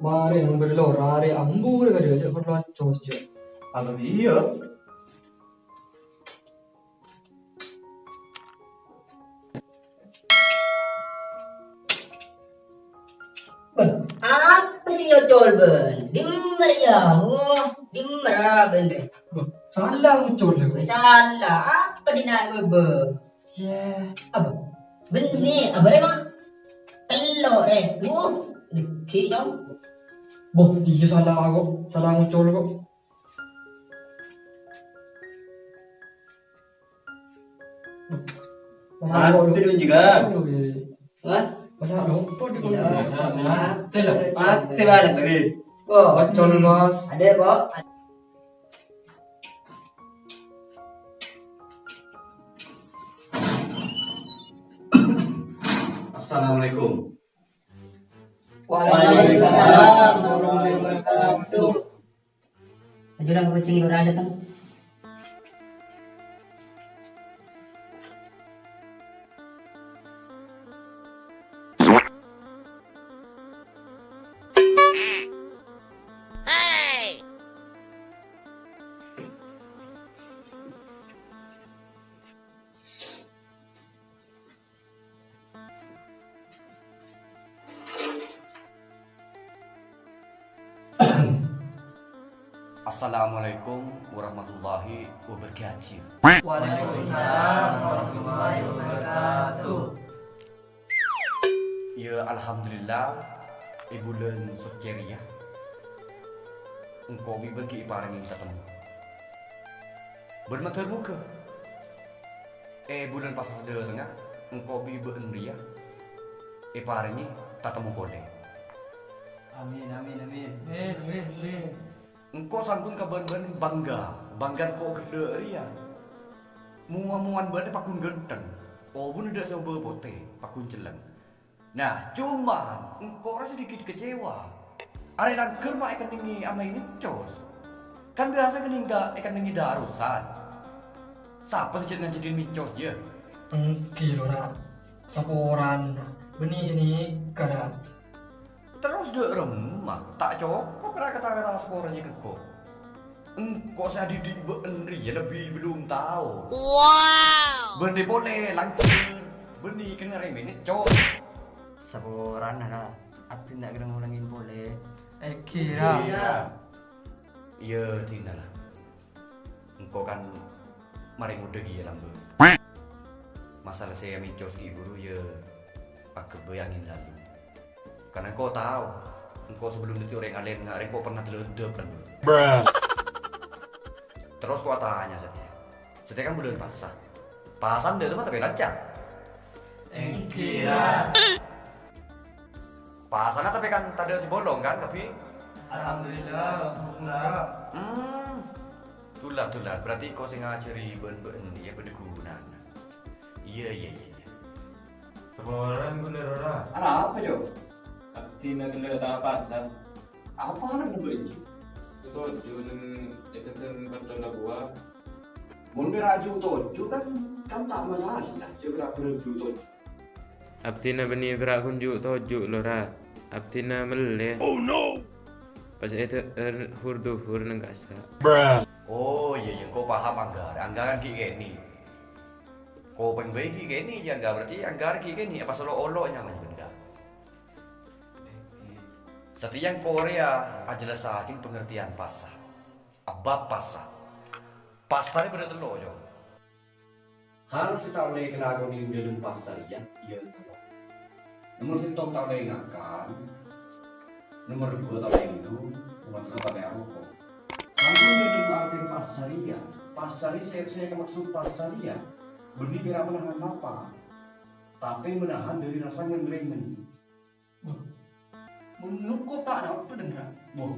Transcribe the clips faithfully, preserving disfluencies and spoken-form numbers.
Marè nang bâdâ lora rè ambu rè kadhâ', jhâ' parlo acos, jhâ'. Anu, iyâ. Bâh, apa sè èocol bâ'na? Dimma rèya? Oh, dimma ra bâ'na rè? Bâh, sala ngocol, rè. Sala, apa dinna' bâbâ? Yâ. Apa? Bânnè, apa rè, Mak? Tello' rè. Uh, dhâggi', Cong. Bâh, iyâ sala kok, sala ngocol kok. Mati lu, Jigan. Hah? Masa lupa di. Iya. Masa mati lah. Mati banget tadi. Kok? Bocor, Bos. Ada kok. Assalamualaikum. Waalaikumsalam warahmatullahi wabarakatuh. Ajunan kucing lora dâteng. Assalamualaikum warahmatullahi wabarakatuh. Waalaikumsalam warahmatullahi wabarakatuh. Ya, alhamdulillah, è bulân soccè rèya, engko' bi' bâ'na ghi' èparèngè tatemmo. Bân mator moghâ è bulân Pasa sè dâtengnga, engko' bi' bâ'na rèya èparèngè tatemmo polè. Amin, amin, amin. Amin, amin, amin. Engko' sangghuna ka bân-bân bângga, bângga engko' ghellâ' rèya. Mowa-mowaan bâ'na pagghun ghântheng, obuna dâ' sè obâ potè, pagghun celleng. Nah, coma engko' ra sedikit kecewa. Arè langghâr ma' èkennengngè ama' Ine Cos. Kan biyasa kennengnga èkennengngè darusan. Sapa sè jhât-ngajhâdhin Ine Cos, yâ? Èngghi, Lora. Saporana. Bânnè sè nèka, Ra. Terros dâ' remma, ta' cokop ra kata-kata saporana jhâ' engko'. Engko' sè adhidhi' bâ'na rèya lebbi bellum taon. Wow! Bânnè polè langghâr, bânnè kennengnga rèya Ine Cos. Saporana, Ra. Abdhina kennengnga ngolangè polè. Èngghi, Ra. Iyâ, dinala. Engko' kan marè ngodâ ghi' lambâ'. Masalah sè Ine Cos ghi' buru yâ pagghun bhâi angèn lalu. Karna engko' tao, engko' sabellun dhâddhi orèng alèm, nga' engko' pernah dâlâdâp lambâ'. Terros ko' atanya satèya. Satèya kan bulân Pasa. Pasana dâ' remma tapè lancar? Èngghi, Ra. Pasana tapè kan tadâ' sè bolong kan, kabbhi? Alhamdulillah, alhamdulillah. Hmm. Tulâ, tulâ. Berarti ko' sè ngajhâri bân bâ'na, yâ, bâdâ ghunana. Iyâ, iyâ, iyâ, iyâ. Saporana ghulâ, Ra. Arapa, Jo? Abdhina ghellâ' ta' pasa. Apana ghellâ' enggi? Toju' neng è dâteng kantor labuwa. Mon pèra' ju' toju' kan, kan ta' masalah, jhâ' pèra' bhârâng ju' toju'. Abdhina bânnè pèra' ghun ju' toju', Lora. Abdhina mellè. Oh, no! Pas èdhâ'âr hur-dhuhur neng kassa'. Oh, iyâ, iyâ, engko' paham, Anggar. Anggar kan ghi' kènè'. Kopèng bhâi ghi' kènè', yâ, Anggar. Berarti Anggar ghi' kènè', pas olo'-olo' nyamana, Anggar. Satèya engko' rèya ajhellassaghi pangartèyan pasa. Abâb pasa. Pasa rè bâdâ tello', Jo. Hal sè ta' ollè èkalakonè è dhâlem pasa rèya, iyâ tello'. Nomer sèttong ta' ollè ngakan, nomer duwâ' ta' ollè ngènom, nomer tello' ta' ollè aroko'. Sampun dhâlem artèna pasa rèya, pasa rèya sè, sè èkamaksod pasa rèya, bânnè pèra' manahan lapa', tapè manahan dhâri rassa ngen-rengngen. Bâh, mon loko' ta' napa, ten, Ra? Bâh,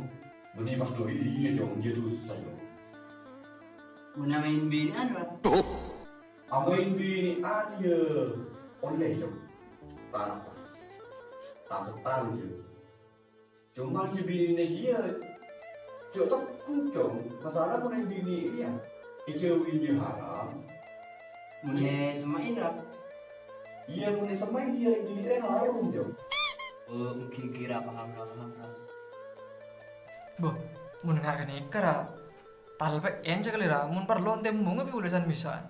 bânnè pas dâri iyâ, Cong, iyâ dusa, Cong. Mon amaèn binè'an, Ra? Amaèn binè'an, yâ, ollè, Cong. Ta' napa. Ta' pettal, yâ. Coma yâ binè'na iyâ, jhâ' tekku, Cong. Masalah mon amaèn binè' iyâ. Èjhâuwi iyâ haram. Mon èsemma'è, Ra? Iyâ, mon èsemma'è iyâ, èngghi rè haram, Jo. Oh, èngghi, èngghi, Ra, paham, Ra, paham, Ra. Boh, mon nga' ghânèka, Ra. Talpè'en sakalè, Ra. Mon parlo, èntemmonga bi' kaulâ san-mèsan.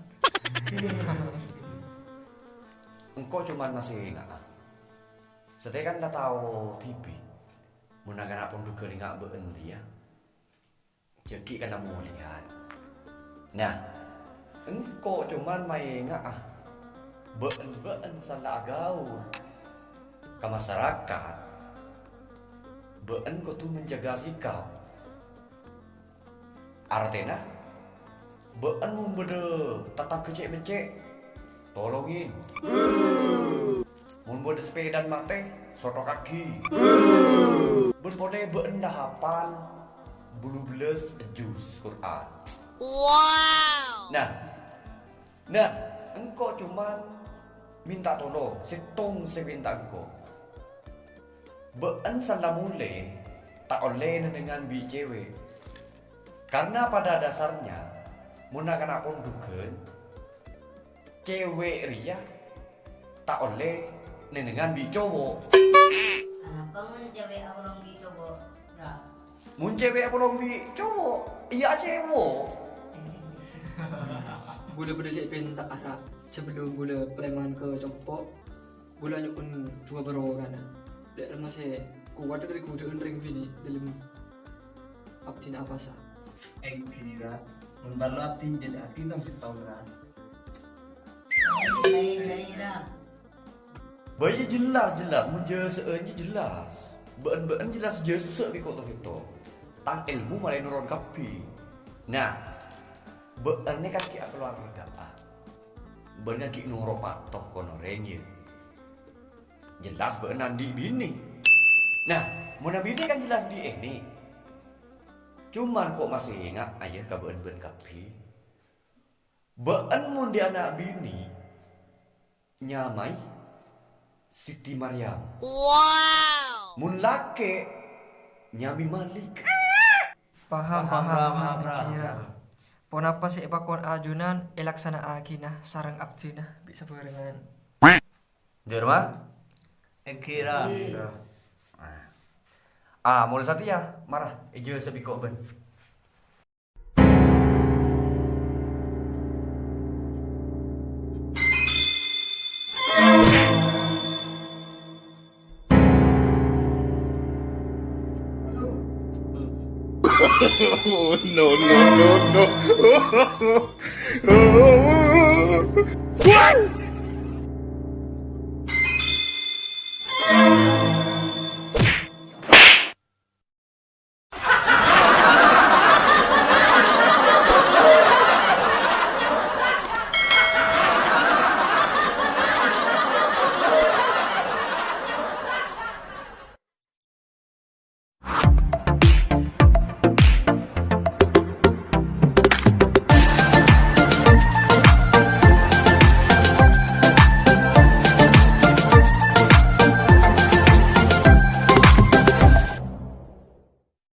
Engko' coma masè enga'a. Satèya kan la tao dhibi'. Mon na'-kana' pondhughân enga' bâ'en rèya, jhâ' ghi' kan la molèyan. Nah, engko' coma maènga'a, bâ'en-bâ'en san la agaul ka masarakat, bâ'en kodhu menjaga sikap. Artèna, bâ'en mon bâdâ tatangghâ cè'-beccè', tolongin. Mon bâdâ sapèdana matè, sothokaghi. Bân polè bâ'en la hafal bâllu bellâs juz Qur'an. Wow! Nah, nah, engko' coma mènta tolong, sèttong sè mènta engko'. Bâ'en san la molè ta' ollè nengnengan bi' cèwè'. Karna pada dasarnya, mon na'-kana' pondhughân, cèwè' rèya ta' ollè nengnengan bi' cowo'. Arapa mon cèwè' apolong bi' cowo', Ra? Mon cèwè' apolong bi' cowo', iyâ acèwo'. Bulâ bâdâ sè èpènta'a, Ra, sabellunna bulâ palèman ka compo'. Bulâ nyo'on du'a bârokana. Dâ' remma sè kowat dâri godâ'ân rèng binè' dâlem abdhina apasa. Èngghi, Ra. Mon parlo abdhi jhâjhâ'aghi tang sèttong, Ra. Bâi, bâi, Ra. Bâi, jelas, jelas. Mon jhâsa'an jhâ' jelas. Bâ'en-bâ'en jelas jhâsa' bi' ko' to-sèttong. Tang èlmo malaè noron kabbhi. Nah, bâ'en nè kan ghi' akalowar ghâ'. Bâ'en kan ghi' noro' pato konorèng, yâ. Jelas bâ'en andi' binè. Nah, mon abinè kan jelas dhi' ènè'. Coma ko' masè enga', ayâ, ka bâ'en-bâ'en kabbhi. Bâ'en mon dhi' ana' binè, nyamaè Siti Maryam. Wow! Mon lakè', nyamaè Malik. Paham, paham, paham, paham, paham, èngghi, Ra. Paham. Ponapa sè èpakon ajunan èlaksana'aghina sareng abdhina bi' sabhârengan. Jârèya? Èngghi, Ra. Èngghi. Ah, molè satèya, mara, èjhâsa bi' ko' bân. Oh, no, no, no, no. What?